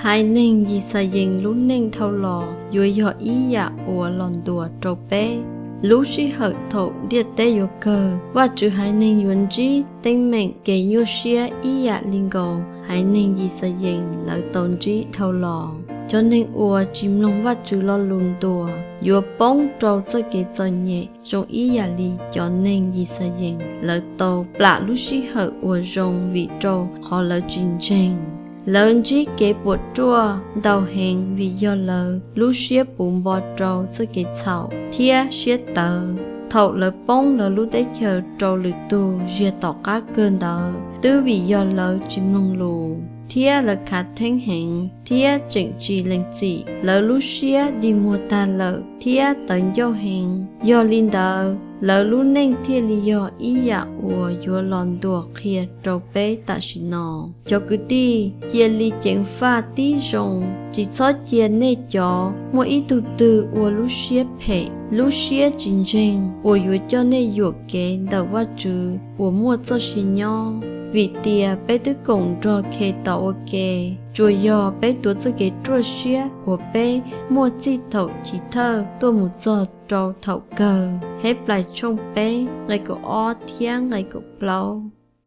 Haiv neeg Yixalayees lub neej dhau los yuav yog ib yam uas los ntuas rau peb. Lub sij hawm thaum ntiaj teb yuav kawg, Vajtswv haiv neeg yuav ntsib teeb meem kev nyuaj siab ib yam li nkaus haiv neeg Yixalayees lawv tau ntsib dhau los. Cov neeg uas tsis mloog Vajtswv lo lus ntuas yuav poob rau txoj kev txom nyem zoo ib yam li cov neeg Yixalayees lawv tau plam lub sij hawm uas zoo vim rau qhov lawv tsis ntseeg. Lawv ntsib kev puas ruaj ntau heev vim yog lawv lub siab puv npo rau txoj kev txhaum thiab siab tawv. Thaum lawv poob lawv lub teb chaws rau lwm tus ziag tom qab kawg ntawd twb vim yog lawv tsis mloog lus thiab lawv khav theeb heev thiab tseem tsis lees txim. Lawv lub siab dig muag tag lawm thiab tawv ncauj heev. Yog li ntawd, lawv lub neej thiaj li yog ib yam uas yuav los ntuas qhia rau peb tam sim no. Cov kwv tij, cia li ceev faj tib zoo, tsis txhob cia nej cov muaj ib tug twg ua lub siab phem, lub siab tsis ntseeg uas yuav coj nej yuam kev ntawm Vajtswv uas muaj txoj sia nyob. Vim tias peb twb koom nrog Khetos ua ke, tsuas yog peb tuav txoj kev ruaj siab uas peb muaj txij thaum chiv thawj tuaj mus txog rau thaum kawg. Heblis tshooj peb nqe kaum ob thiab nqe kaum plaub.